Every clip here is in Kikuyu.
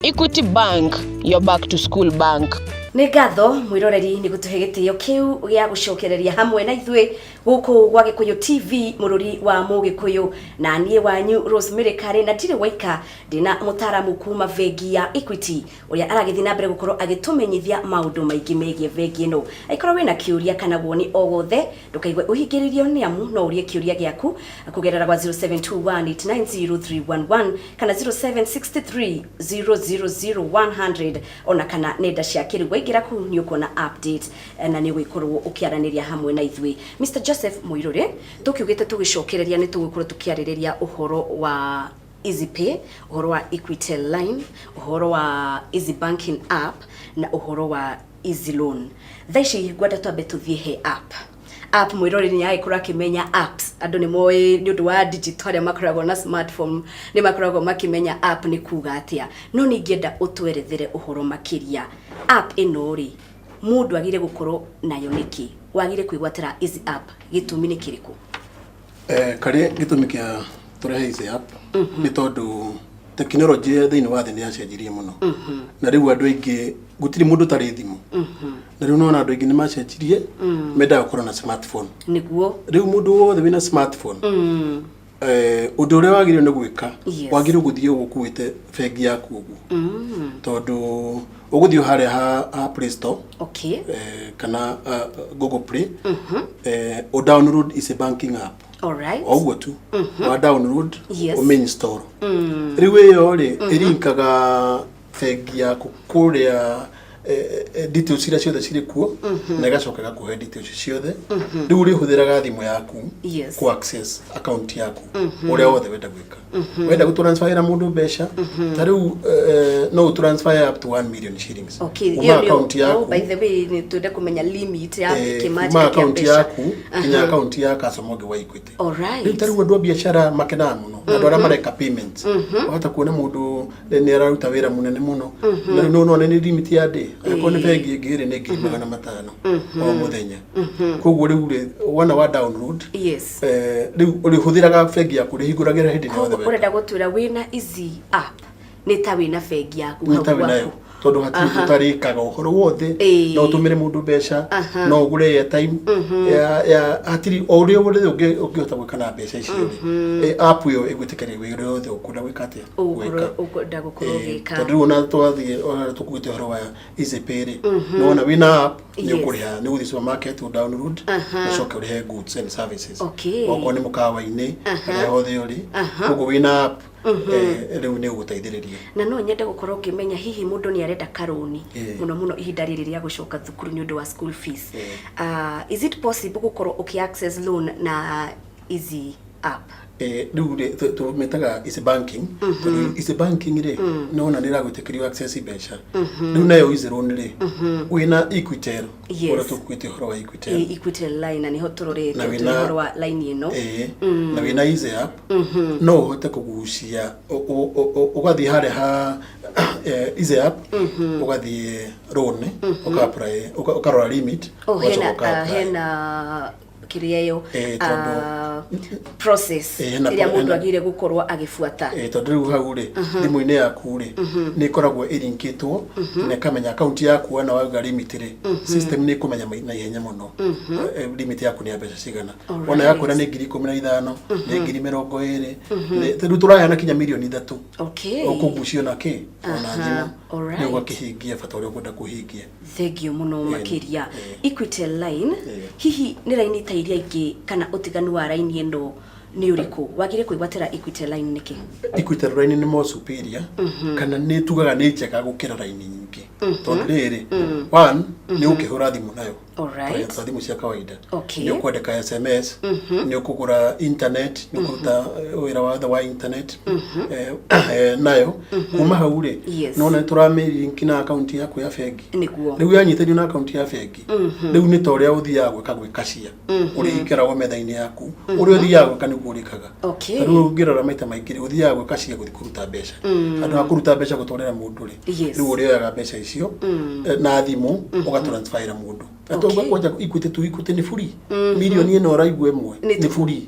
Equity Bank, your back to school bank. Nĩ ngatho mwĩroreri nĩ gũtũhe gĩtĩo kĩu gĩa gũcokereria hamwe na ithuĩ gũkũ gwa Gĩkũyũ TV, mũrũri wa Mũgĩkũyũ, na niĩ wanyu Rosemary Karĩ, na ndirĩ waika, ndĩna mũtaaramu kuma bengi ya Equity ũrĩa aragĩthiĩ na mbere gũkorwo agĩtũmenyithia maũndũ maingĩ megiĩ bengi ĩno. Angĩkorwo wĩna kĩũria kana woni o wothe, ndũkaigue ũhingĩrĩrio nĩ amu no ũrie kĩũria gĩaku kũgerera gwa 0721890311 kana 0763000100, ona kana nenda cia kĩrĩu. Waingĩra kũu nĩ ũkuona update na nĩ ũgũkorwo ũkĩaranĩria hamwe na ithuĩ. Mr Joseph Mũirũrĩ, tũkiugĩte tũgĩcokereria nĩ tũgũkorwo tũkĩarĩrĩria ũhoro wa EasyPay, ũhoro wa Equitel Line, ũhoro wa Easy Banking app na ũhoro wa Easy Loan. Thaa ici ngwenda twambe tũthiĩ he app. App, mwĩroreri nĩ agĩkorwo akĩmenya apps, andũ nĩ moĩ nĩ ũndũ wa digital, arĩa makoragwo na smartphone nĩ makoragwo makĩmenya app nĩ kuga atĩa, no nĩ ingĩenda ũtwerethere ũhoro makĩria. App ĩno rĩ, mũndũ agire gũkorwo nayo nĩkĩ? Wagire kwĩgwatĩra Easy app, gĩtũmi nĩ kĩrĩkũ? Karĩa gĩtũmi kĩa tũrehe ici app nĩ tondũ tekinoronjĩ thĩinĩ wa thĩ nĩ yacenjirie mũno, na rĩu andũ aingĩ gũtirĩ mũndũ ũtarĩ thimũ, na rĩu nona andũ aingĩ nĩ macenjirie, mendaga gũkorwo na smartphone. Rĩu mũndũ wothe wĩna smartphone, ũndũ ũrĩa wagĩrĩirwo nĩ gwĩka, wagĩrĩirwo gũthiĩ ũkuĩte bengi yaku ũguo, tondũ ũgũthiĩ harĩa ha Play Store kana Google Play, ũ download is a banking app. O ũguo tu wa download, ũmĩ install, rĩu ĩyo rĩ ĩrinkaga bengi yaku kũrĩa details iria ciothe cirĩ kuo, na ĩgacoka ĩgakũhe details ciothe. Rĩu ũrĩhũthĩraga thimũ yaku kũ access account yaku ũrĩa wothe wenda gwĩka. Wenda gũtransferĩra mũndũ mbeca, ta rĩu no ũtransfer up to 1 million shillings kuma Ĩyo nĩyo- account yaku. Oh, by the way, nĩ twende kũmenya limit ya kĩmanjĩka kuma kĩa account mbeca. yaku nginya account ya customer ũngĩ wa Equity. Rĩu ta rĩu andũ a biacara makenaga mũno, na andũ arĩa mareka payments. Wahota kuona mũndũ nĩ araruta wĩra mũnene mũno, na rĩu no none nĩ limit ya ndĩ, angĩkorwo nĩ bengi ĩngĩ rĩ, nĩ 500,000 o mũthenya. Koguo rĩu rĩ, wona wa download, rĩu ũrĩhũthĩraga bengi yaku, ũrĩhingũragĩra hĩndĩ ĩrĩa yothe Koguo wenda. ũrenda gũtwĩra wĩna Easy app nĩ ta wĩna bengi yaku nĩ hau ta wĩ nayo, gwaku. Tondũ hatirĩ ũndũ ũtarĩkaga ũhoro wothe. No ũtũmĩre mũndũ mbeca, no ũgũre airtime ya hatirĩ o ũrĩa wothe ũngĩhota gwĩka na mbeca icio rĩ, app ĩyo ĩgwĩtĩkĩria wĩ ũrĩa wothe ũkwenda gwĩka atĩa, Ũgũkorwo gwĩka. ũkwenda gũkorwo ũgĩka. Tondũ rĩu ona twathiĩ ona tũkuĩte ũhoro wa EasyPay rĩ, nĩwona wĩna app nĩ ũkũrĩha, nĩ ũgũthiĩ supermarket ũ download, ũcoke ũrĩhe goods and services, okorwo nĩ mũkawa-inĩ, harĩa hothe ũrĩ. Koguo wĩna app, rĩu nĩ ũgũteithĩrĩria. Na no nyende gũkorwo ngĩmenya, hihi mũndũ nĩ arenda karũni, mũno mũno ihinda rĩrĩ rĩa gũcoka thukuru nĩ ũndũ wa school fees, is it possible gũkorwo ũkĩ access loan na Easy app? Rĩu rĩ tũmĩtaga Easy Banking, tondũ Easy Banking rĩ, nĩwona nĩ ĩragwĩtĩkĩria access mbeca. Rĩu nayo Easy Loan rĩ, wĩna Equitel, ũrĩa tũkuĩte ũhoro wa Equitel, Equitel line, na nĩho tũrorete Na tũrĩ ũhoro wa line ĩno. Na wĩna Easy app no ũhote kũgucia ũgathiĩ harĩa ha Easy app, ũgathiĩ loan, ũka apply, ũkarora limit, Oh, ũgacoka hena ũka apply. Hena kĩrĩa ĩyo process ĩrĩa mũndũ agĩrĩire gũkorwo agĩbuata. Tondũ rĩu hau rĩ, thimũ-inĩ yaku rĩ, nĩ ĩkoragwo ĩrinkĩtwo na ĩkamenya akaunti yaku. Wona wauga limit rĩ, system nĩ ĩkũmenya na ihenya mũno limit yaku nĩ ya mbeca cigana. Wona yakwĩra nĩ 15,000, nĩ 20,000, rĩu tũraheana kinya 3 mirioni. Ũkũgucio na kĩ ona thimũ, nĩ ũgakĩhingia bata ũrĩa ũkwenda kũhingia. Thengio mũno makĩria. Equitel line, hihi nĩ raini ta iria ingĩ, kana ũtiganu wa raini ĩno nĩ ũrĩkũ? Wagire kwĩgwatĩra Equitel line nĩkĩ? Equitel line nĩ more superior, kana nĩ tugaga nĩ njega gũkĩra raini nyingĩ, tondũ rĩrĩ, one, nĩ ũkĩhũra thimũ nayo ta thimũ cia kawaida, nĩ ũkwandĩka SMS, nĩ ũkũgũra internet, nĩ ũkũruta wĩra wothe wa internet nayo. Kuma hau rĩ, nona nĩ tũramĩlink na akaunti yaku ya bengi. Rĩu yanyitĩrio na akaunti ya bengi, rĩu nĩ ta ũrĩa ũthiaga gwĩka gwĩ cashier, ũrĩikaragwo metha-inĩ yaku, ũrĩa ũthiaga gwĩka nĩguo ũrĩkaga. Ta rĩu ũngĩrora maita maingĩ rĩ, ũthiaga gwĩ cashier gũthiĩ kũruta mbeca. Handũ ha kũruta mbeca gũtwarĩra mũndũ rĩ, rĩu ũrĩoyaga mbeca icio na thimũ ũgatransferĩra mũndũ. Na Kwanja Equity tu, Equity nĩ free. Mirioni ĩno ũraigua ĩmwe Nĩ nĩ free.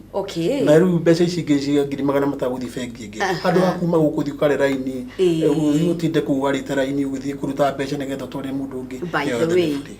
Na rĩu mbeca ici ingĩ cia 500,000 gũthiĩ bengi ĩngĩ, handũ ha kuma gũkũ ũthiĩ ũkare raini, ũthiĩ ũtinde kũu warĩte raini ũgĩthiĩ kũruta mbeca nĩgetha ũtware mũndũ ũngĩ. By Ĩyo the yothe nĩ way, free.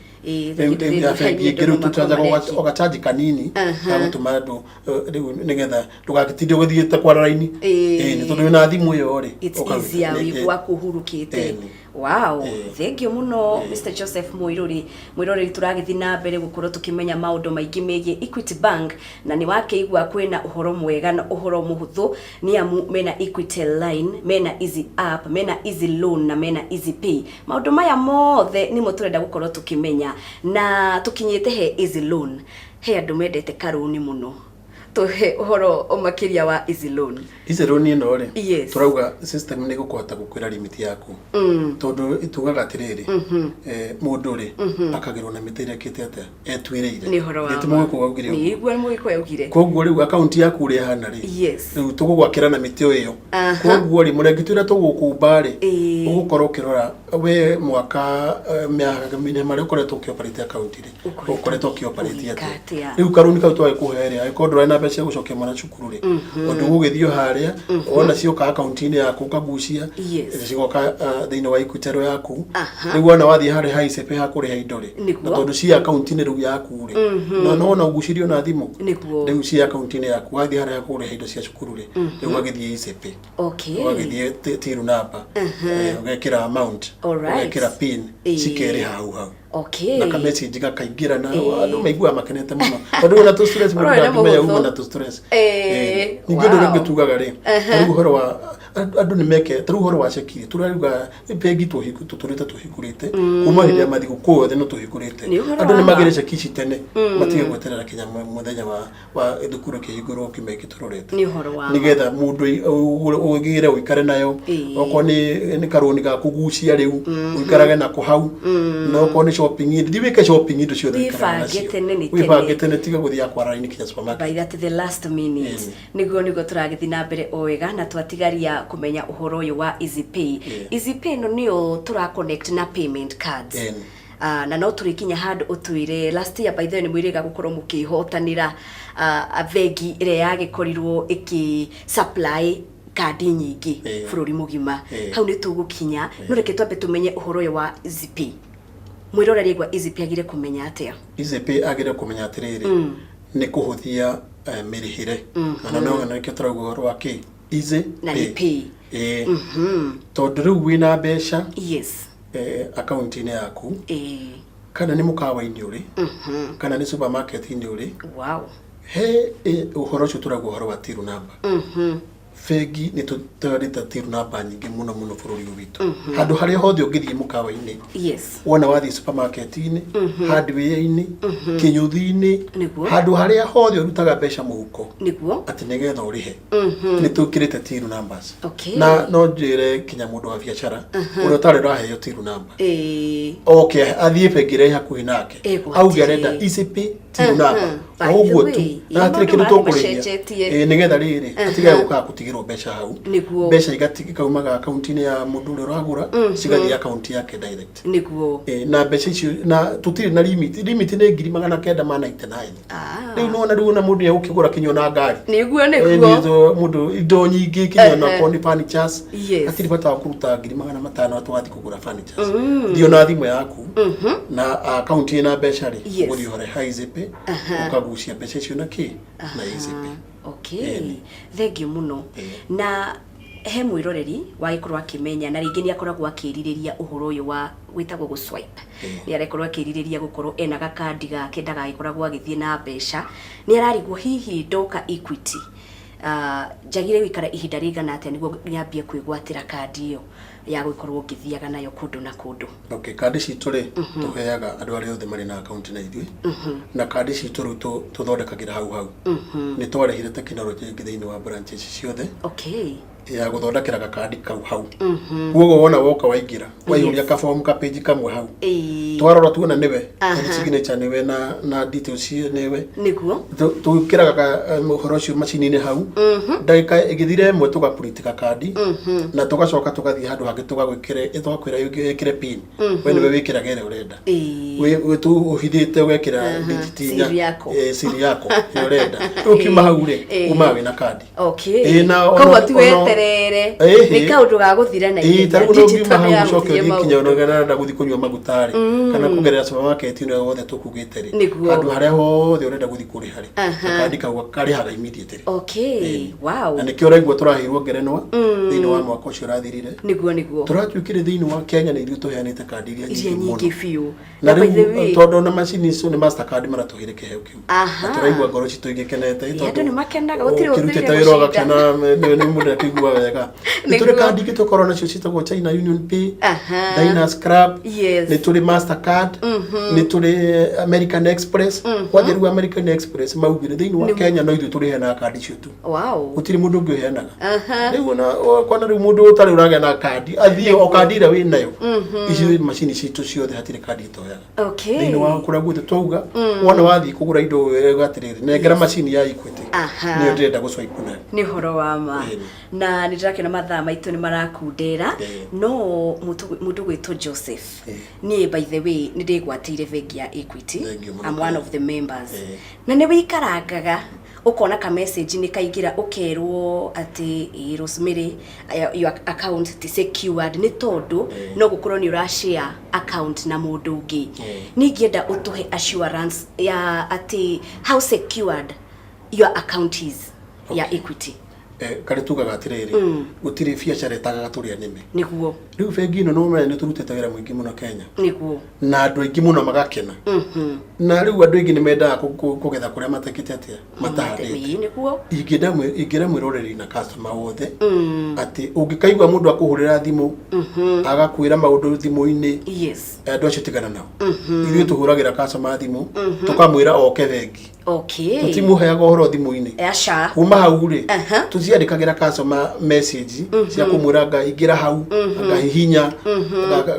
thengiũ. Rĩu ya bengi ĩngĩ rĩu tũchanjaga ũgachanji kanini Aha. ga gũtũma andũ, rĩu nĩgetha ndũgagĩtinde ũgĩthiĩte kwara raini. Nĩ tondũ wĩna thimũ ĩyo rĩ, It's ũkaruta. easier wĩ gwaku ũhurũkĩte. Wow, thengio mũno, Mr Joseph Mũirũri. Mwĩroreri, tũragĩthiĩ na mbere gũkorwo tũkĩmenya maũndũ maingĩ megiĩ Equity Bank, na nĩ wakĩigua kwĩna ũhoro mwega na ũhoro mũhũthũ, nĩ amu mena Equity Line, mena Easy App, mena Easy Loan na mena Easy Pay. Maũndũ maya mothe nĩmo tũrenda gũkorwo tũkĩmenya, na tũkinyĩte he Easy Loan. He andũ mendete karũni mũno, tũhe ũhoro makĩria wa Easy Loan. Easy Loan ĩno rĩ, tũrauga system nĩ gũkũhota gũkwĩra limit yaku, tondũ tugaga atĩrĩrĩ, mũndũ rĩ akagĩrwo na mĩtĩ ĩrĩa ĩkĩte atĩa etuĩrĩire. Nĩ ũhoro wa Gĩtĩ mũgĩkũyũ augire ũguo. Nĩ igua mũgĩkũyũ augire. Koguo rĩu akaunti yaku ũrĩa ĩhana rĩ, rĩu tũgũgwakĩra na mĩtĩ o ĩyo. Koguo rĩ, mũrengeti ũrĩa tũgũkũmba rĩ, ũgũkorwo ũkĩrora we mwaka, mĩaka marĩa ũkoretwo ũkĩoperate akaunti rĩ, Ũkoretwo ũkoretwo ũkĩoperate ũgĩka atĩa. atĩa? Rĩu karũni kau twagĩkũhe rĩ, angĩkorwo ndũrarĩ na mbeca cia gũcokia mwana cukuru rĩ, ũndũ ũgũgĩthiĩ o harĩa wona cioka akaunti-inĩ yaku ũkagucia, cigoka thĩinĩ wa Equitel yaku. Rĩu wona wathiĩ harĩa ha ICP ha kũrĩha indo rĩ, na tondũ ci akaunti-inĩ rĩu yaku rĩ, no wona ũgucirio na thimũ, rĩu ci akaunti-inĩ yaku, wathiĩ harĩa ha kũrĩha indo cia cukuru rĩ, rĩu ũgagĩthiĩ ICP, ũgagĩthiĩ till number, ũgekĩra amount, ũgekĩra pin, cikerĩha hau hau, na ka message gakaingĩra, na andũ maiguaga makenete mũno, tondũ ona tũ stress mũndũ Ũrona nĩ ndangĩmenya mũhũthũ. uma na tũ stress. Ningĩ ũndũ ũrĩa ũngĩ tugaga rĩ, ta rĩu ũhoro wa andũ nĩ meke, ta rĩu ũhoro wa ceki rĩ, tũrauga bengi tũtũrĩte tũhingũrĩte kuma hĩndĩ ya mathigũkũ yothe, no tũhingũrĩte. Nĩ ũhoro Andũ wa nĩ ma. magĩre ceki ici tene, matige gweterera kinya mũthenya wa thukuru kĩhingũrwo kiumia gĩkĩ tũrorete. Nĩ ũhoro wa ma. Nĩgetha mũndũ ũgĩre ũikare nayo. Okorwo nĩ karũni ga kũgucia rĩu, ũikarage nako hau, na okorwo nĩ shopping, thiĩ wĩke shopping, indo ciothe ũikarage Wĩbange nacio. tene nĩ tene. Wĩbange tene, tiga gũthiĩ kwara raini kinya supermarket. By that the last minute. Nĩguo tũragĩthiĩ na mbere o wega, na twatigaria kũmenya ũhoro ũyũ wa Easy Pay. Easy Pay ĩno nĩyo tũra connect na payment cards. Na no tũrĩkinya handũ ũtwĩre, last year, by the way, nĩ mwĩrĩga gũkorwo mũkĩhotanĩra bengi ĩrĩa yagĩkorirwo ĩkĩ supply kandi nyingĩ bũrũri mũgima. Hau nĩ tũgũkinya, no reke twambe tũmenye ũhoro ũyũ wa Easy Pay. Mwĩroreri aigua Easy Pay agire kũmenya atĩa? Easy Pay agĩrĩire kũmenya atĩrĩrĩ, nĩ kũhũthia mĩrĩhĩre, na no nĩkĩo tũrauga ũhoro wa kĩ Easy Na nĩ pay. Tondũ rĩu wĩna mbeca akaunti-inĩ yaku, kana nĩ mũkawa-inĩ ũrĩ, kana nĩ supermarket-inĩ ũrĩ, he ũhoro ũcio tũrauga ũhoro wa till number. Bengi nĩ tũtwarĩte till number nyingĩ mũno mũno bũrũri ũyũ witũ, handũ harĩa hothe ũngĩthiĩ, mũkawa-inĩ, wona wathiĩ supermarket-inĩ, hardware-inĩ, kĩnyũthi-inĩ, handũ harĩa hothe ũrutaga mbeca mũhuko, atĩ nĩgetha ũrĩhe, nĩ tũkĩrĩte till numbers. Na no njĩre kinya mũndũ wa biacara ũrĩa ũtarĩ ũraheo till number, oke athiĩ bengi ĩrĩa ĩ hakuhĩ nake, Egwatĩre. auge arenda Easy Pay till number, By o the ũguo way, tu, ĩ, na hatirĩ maũndũ kĩndũ marathiĩ tũkũrĩhia. macenjetie. Nĩgetha rĩrĩ atigage gũkaga gũtigĩrwo mbeca hau. Mbeca ikaumaga akaunti-inĩ ya mũndũ ũrĩa ũragũra, cigathiĩ akaunti yake direct. Na mbeca icio na tũtirĩ na limit. Limit nĩ 999,000. Rĩu nona rĩu ona mũndũ nĩegũkĩgũra kinya ona ngari. Mũndũ indo nyingĩ, kinya ona okorwo nĩ furnitures, hatirĩ bata wa kũruta 500,000 atĩ wathiĩ kũgũra furnitures. Thiĩ ona thimũ yaku na akaunti ĩna mbeca rĩ, ũgũthiĩ ũhore ha Easy Pay, ũkagucia mbeca icio na kĩ na Easy Pay. Okay, thengio mũno. Na he mwĩroreri wagĩkorwo akĩmenya, na rĩngĩ nĩ akoragwo akĩrirĩria ũhoro ũyũ wa wĩtagwo gũ swipe, nĩ arekorwo akĩrirĩria gũkorwo ena gakandi gake ndagagĩkoragwo agĩthiĩ na mbeca, nĩ ararigwo, hihi ndoka Equity, njagire gũikara ihinda rĩigana atĩa nĩguo nyambie kwĩgwatĩra kandi ĩyo ya gũkorwo ngĩthiaga nayo kũndũ na kũndũ? Okay, kandi citũ rĩ, tũheaga andũ arĩa othe marĩ na akaunti na ithuĩ, na kandi citũ rĩu tũthondekagĩra hau hau. Nĩ twarehire tekinoronjĩ ĩngĩ thĩinĩ wa branches ciothe ya gũthondekera gakandi kau hau. Koguo wona woka waingĩra, waihũria kabomu ka page kamwe hau, twarora tuona nĩwe, tondũ signature nĩwe na details nĩwe, twĩkĩraga ũhoro ũcio macini-inĩ hau, ndagĩka ĩgĩthira ĩmwe tũgaprint gakandi, na tũgacoka tũgathiĩ handũ hangĩ. bank tũgagwĩkĩre tũgakwĩra wĩkĩre pin, we nĩwe wĩkĩraga ĩrĩa ũrenda. Wĩ tu ũhithĩte ũgekĩra digit inya. Siri yako. Siri yako ĩrĩa ũrenda. Rĩu ũkiuma hau rĩ, umaga wĩna kandi. Ĩĩ, na Koguo ti weterere. Nĩ kaũndũ ga gũthira na Ĩĩ, ta rĩu no Digital ngiuma hau nĩ ũcoke yagũthiĩ ũthiĩ kinya maũndũ. ũrenda gũthiĩ kũnyua maguta rĩ, kana kũgerera supermarket ĩno yothe tũkugĩte rĩ, handũ harĩa hothe ũrenda gũthiĩ kũrĩha rĩ, gakandi kau karĩhaga immediately. Wow. Na nĩkĩo ũraigua tũraheirwo ngerenwa thĩinĩ wa mwaka ũcio ũrathirire. Nĩguo nĩguo. Tũratuĩkire thĩinĩ wa Kenya nĩ ithuĩ tũheanĩte kandi iria Iria nyingĩ nyingĩ mũno. biũ. Na By the rĩu way, tondũ ona macini icio nĩ Mastercard maratũheire kĩheo kĩu, na tũraigua ngoro citũ igĩkenete. Ĩĩ, andũ nĩ makenaga, gũtirĩ ũkĩrutĩte ũthũire wĩra gũcinda. ũgakena, nĩ mũndũ akĩigua wega. Nĩ tũrĩ kandi ingĩ tũkorwo nacio ciĩtagwo China Union Pay, Diners Club, nĩ tũrĩ Mastercard, nĩ tũrĩ American Express. Kwanja rĩu American Express maugire thĩinĩ wa Kenya no ithuĩ tũrĩheanaga kandi icio tu, gũtirĩ mũndũ ũngĩ ũheanaga. Rĩu ona kwana rĩu mũndũ ũtarĩ ũragĩa na kandi athiĩ o kandi ĩrĩa wĩ nayo, icio macini citũ ciothe hatirĩ kandi itoyaga. Thĩinĩ wa kũrĩa guothe twauga, wona wathiĩ kũgũra indo wega atĩrĩrĩ, nengera macini ya Equity, nĩyo ndĩrenda gũcwaipu nayo. Nĩ ũhoro wa ma. Ĩĩ. Na nĩ ndĩrakĩona mathaa maitũ nĩ marakundĩra. No mũndũ gwĩtwo Joseph, niĩ by the way nĩ ndĩgwatĩire bengi ya Equity. Thank you mũno. I'm one of the members. Na nĩ wĩikarangaga ũkona ka message nĩ kaingĩra, ũkerwo atĩ ĩ Rosemary, your account ti secured nĩ tondũ no gũkorwo nĩ ũra share account na mũndũ ũngĩ. Niĩ ingĩenda ũtũhe assurance ya atĩ how secured your account is ya Equity. Karĩ tugaga atĩrĩrĩ, gũtirĩ biacara ĩtagaga tũrĩa nĩme. Rĩu bengi ĩno no ũmenye nĩ tũrutĩte wĩra mũingĩ mũno Kenya, na andũ aingĩ mũno magakena, na rĩu andũ aingĩ nĩ mendaga kũgetha kũrĩa matekĩte atĩa, matahandĩte. Ingĩenda ingĩra mwĩroreri na customer wothe atĩ ũngĩkaigua mũndũ akũhũrĩra thimũ agakwĩra maũndũ thimũ-inĩ, andũ acio tigana nao. Ithuĩ tũhũragĩra customer thimũ tũkamwĩra oke bengi. Tũtimũheaga ũhoro thimũ-inĩ. Aca. Kuma hau rĩ, tũciandĩkagĩra customer message cia kũmwĩra nga ingĩra hau, ngahihinya,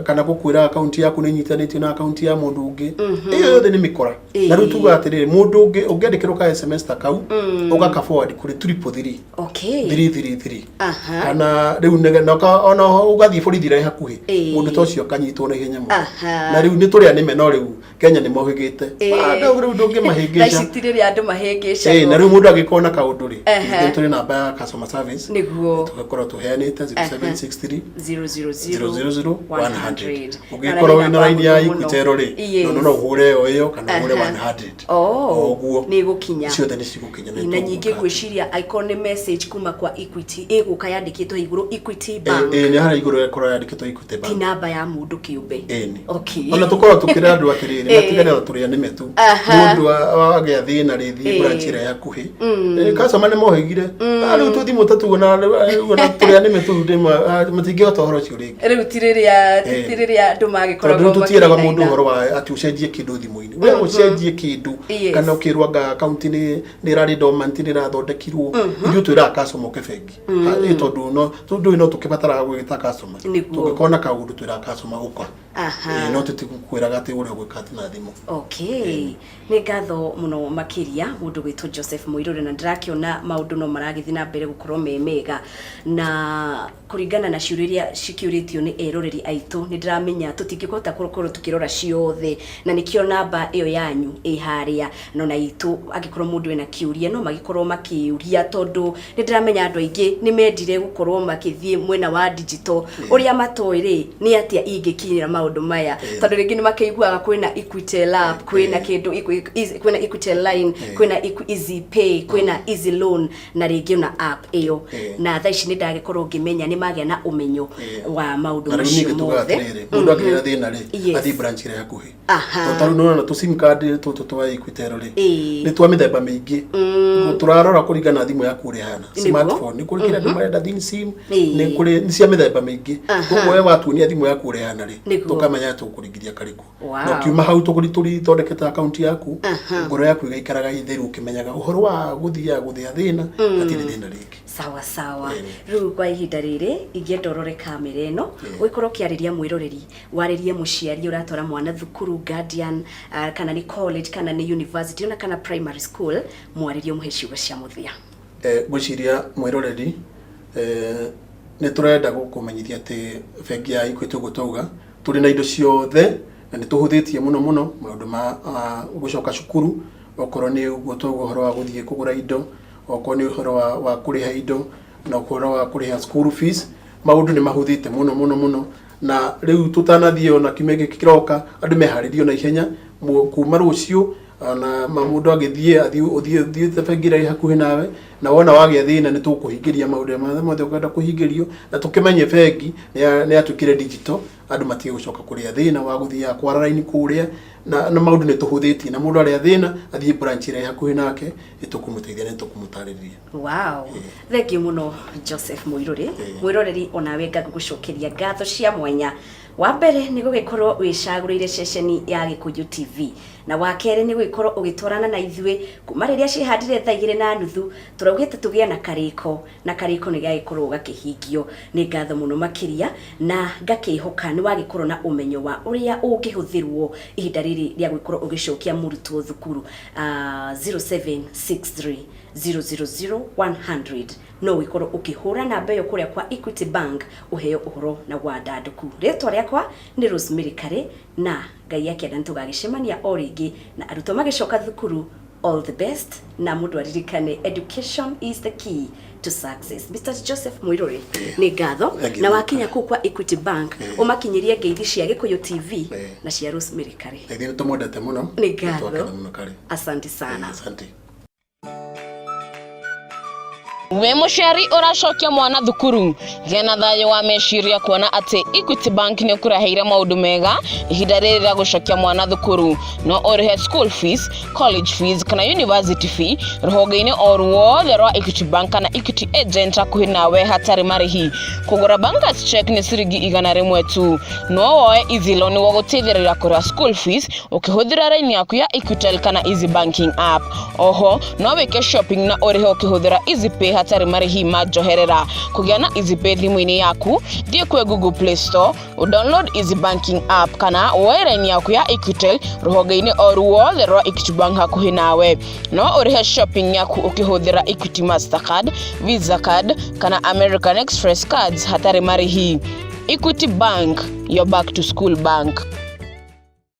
kana gũkwĩra akaunti yaku nĩ inyitanĩtio na akaunti ya mũndũ ũngĩ. Ĩyo yothe nĩ mĩkora. Na rĩu tugaga atĩrĩrĩ, mũndũ ũngĩ ũngĩandĩkĩrwo ka SMS ta kau, ũgaka forward kũrĩ 333 333, kana rĩu ona ũgathiĩ borithi ĩrĩa ĩ hakuhĩ, mũndũ ta ũcio akanyitwo na ihenya mũno. Na rĩu nĩ tũrĩa nĩme, no rĩu Kenya nĩ mohĩgĩte. Ah, rĩu ndũngĩmahĩngĩca. Thaa ici ti rĩrĩa andũ mahĩngĩcagwo. Na rĩu mũndũ angĩkorwo na kaũndũ rĩ, nĩ tũrĩ namba ya customer service Nĩguo. tũgakorwo tũheanĩte 0763 000 000 100. 100. Ũngĩkorwo wĩna raini ya Equitel rĩ, no ũhũre ĩyo kana ũhũre 100. Oh, Ũguo. nĩ ĩgũkinya. Ciothe nĩ cigũkinya. Na nyingĩ ngwĩciria angĩkorwo nĩ message kuma kwa Equity, ĩgũka yandĩkĩtwo igũrũ Equity Bank. Ĩĩ, nĩ harĩa igũrũ ĩkorwo yandĩkĩtwo Equity Ti Bank. namba ya mũndũ kĩũmbe. Ĩni. Ona tũkorwo tũkĩra andũ atĩrĩrĩ, matigane na tũrĩa nĩme tu. Mũndũ wagĩa thĩna rĩ, thiĩ branch ĩrĩa hakuhĩ. Customer nĩ mohĩgire. Ah, rĩu tũthimũ ta tuo na rĩu ona tũrĩa nĩme tũu matingĩhota ũhoro ũcio rĩngĩ. Rĩu ti rĩrĩa ti rĩrĩa andũ Tondũ magĩkoragwo rĩu tũtiĩraga mũndũ makĩinaina. ũhoro wa atĩ ũcenjie kĩndũ thimũ-inĩ, we ũcenjie kĩndũ kana ũkĩrwo anga akaunti nĩ ĩrarĩ dormant, nĩ ĩrathondekirwo. Ithuĩ twĩraga customer oke bengi. Tondũ no tondũ no tũkĩbataraga gwĩta customer. Tũngĩkorwo na kaũndũ twĩraga customer ũka. No tũtigũkwĩraga atĩ ũrĩa ũgwĩka atĩ na thimũ. Okay, nĩ ngatho mũno makĩria mũndũ gwĩtwo Joseph Mũirũrĩ, na ndĩrakĩona maũndũ no maragĩthiĩ na mbere gũkorwo me mega, na kũringana na ciũria iria cikĩũrĩtio nĩ eroreri aitũ, nĩ ndĩramenya tũtingĩhota gũkorwo tũkĩrora ciothe, na nĩkĩo namba ĩyo yanyu ĩ harĩa no na itũ, angĩkorwo mũndũ ena kĩũria no magĩkorwo makĩũria, tondũ nĩ ndĩramenya andũ aingĩ nĩ mendire gũkorwo makĩthiĩ mwena wa digital. Ũrĩa matoĩ rĩ, nĩ atĩa ingĩkinyĩra maũndũ maya, tondũ rĩngĩ nĩ makĩiguaga kwĩna Equitel app, kwĩna kĩndũ kwĩna Equitel line, kwĩna Easy Pay, kwĩna Easy Loan, na rĩngĩ ona app ĩyo. Na thaa ici nĩ ndagĩkorwo ngĩmenya nĩ magĩa na ũmenyo wa maũndũ Na rĩu macio ningĩ tugaga mothe. atĩrĩrĩ, mũndũ angĩgĩa thĩna rĩ, athiĩ branch ĩrĩa hakuhĩ. Tondũ tarĩu nĩwona tũ sim card tũtũ twa Equitel rĩ, nĩ twa mĩthemba mĩingĩ. Tũrarora kũringana na thimũ yaku ũrĩa ĩhana. Smartphone nĩ kũrĩ kĩrĩa andũ marenda thin sim, nĩ kũrĩ nĩ cia mĩthemba mĩingĩ. Koguo we watuonia thimũ yaku ũrĩa ĩhana rĩ, tũkamenya tũkũringithia karĩkũ. Na ũkiuma hau tũrĩthondekete akaunti yaku, ngoro yaku ĩgaikaraga ĩtheru ũkĩmenyaga ũhoro wa gũthiaga gũthĩa thĩna, hatirĩ thĩna rĩngĩ. Sawa sawa. Rĩu kwa ihinda rĩrĩ ingĩenda ũrore kamera ĩno, ũgĩkorwo ũkĩarĩria mwĩroreri, warĩrie mũciari ũratwara mwana thukuru, guardian, kana nĩ college kana nĩ university ona kana primary school, mwarĩrie ũmũhe ciugo cia mũthia. Ngwĩciria mwĩroreri, Nĩ tũrenda gũkũmenyithia atĩ bengi ya Equity, ũguo twauga, tũrĩ na indo ciothe na nĩ tũhũthĩtie mũno mũno maũndũ ma gũcoka cukuru, okorwo nĩ ũguo twauga ũhoro wa gũthiĩ kũgũra indo, okorwo nĩ ũhoro wa kũrĩha indo na ũhoro wa kũrĩha school fees. Maũndũ nĩ mahũthĩte mũno mũno mũno, na rĩu tũtanathiĩ ona kiumia gĩkĩ kĩroka, andũ meharĩrio na ihenya kuma rũciũ, ona mũndũ agĩthiĩ athiĩ ũthiĩ ũthiĩte bengi ĩrĩa ĩ hakuhĩ nawe, na wona wagĩa thĩna nĩ tũkũhingĩria maũndũ marĩa mothe ũkwenda kũhingĩrio, na tũkĩmenye bengi nĩ yatuĩkire digital. Andũ matige gũcoka kũrĩa thĩna wa gũthiaga kwara raini kũrĩa, na maũndũ nĩ tũhũthĩtie, na mũndũ arĩa thĩna athiĩ branch ĩrĩa ĩ hakuhĩ nake, nĩ tũkũmũteithia, nĩ tũkũmũtarĩria. Wow, thengiũ mũno, Joseph Mũirũrĩ. Mwĩroreri, onawe ngagũgũcokeria ngatho cia mwanya. Wa mbere nĩ gũgĩkorwo wĩcagũrĩire ceceni ya Gĩkũyũ TV, na wa kerĩ nĩ gũgĩkorwo ũgĩtwarana na ithuĩ kuma rĩrĩa ciĩhandire thaa 2:30. Tũraugĩte tũgĩe na karĩko, na karĩko nĩ gagĩkorwo gakĩhingio. Nĩ ngatho mũno makĩria, na ngakĩhoka nĩ wagĩkorwo na ũmenyo wa ũrĩa ũngĩhũthĩrwo ihinda rĩrĩ rĩa gũgĩkorwo ũgĩcokia mũrutwo thukuru. 0763 000 100, no ũgĩkorwo ũkĩhũra namba ĩyo kũrĩa kwa Equity Bank, ũheo ũhoro na wandandũku. Rĩtwa rĩakwa nĩ Rosemary Kare, na Ngai akĩenda nĩ tũgagĩcemania o rĩngĩ na arutwo magĩcoka thukuru. All the best, na mũndũ aririkane, education is the key to success. Mr Joseph Mũirũrĩ, nĩ ngatho. Thank you. Na wakinya kũu kwa Equity Bank, ũmakinyĩrie ngeithi cia Gĩkũyũ TV na cia Rosemary Kare. Na ithuĩ nĩ tũmwendete mũno. Nĩ ngatho. Twakena mũno, Kare. Asante sana. Asante. Wĩ mũciari ũracokia mwana thukuru, gĩa na thayũ wa meciria kuona atĩ Equity Bank nĩ ũkũreheire maũndũ mega ihinda rĩrĩ rĩa gũcokia mwana thukuru. No ũrĩhe school fees, college fees kana university fee rũhonge-inĩ o ruothe rwa Equity Bank kana Equity agent hakuhĩ nawe hatarĩ marĩhi. Kũgũra bankers check nĩ ciringi 100 tu. No woe easy loan nĩguo gũteithĩrĩria kũrĩha school fees ũkĩhũthĩra raini yaku ya Equitel kana Easy Banking app. Oho no wĩke shopping na ũrĩhe ũkĩhũthĩra Easy Pay hatarĩ marĩhi ma njoherera. Kũgĩa na Easy Pay thimũ-inĩ yaku, thiĩ kwĩ Google Play Store, download Easy Banking app, kana woe raini yaku ya Equitel rũhonge-inĩ o ruothe rwa Equity Bank hakuhĩ nawe. No ũrĩhe shopping yaku ũkĩhũthĩra Equity Mastercard, Visa card kana American Express cards hatarĩ marĩhi. Equity Bank, your back to school bank.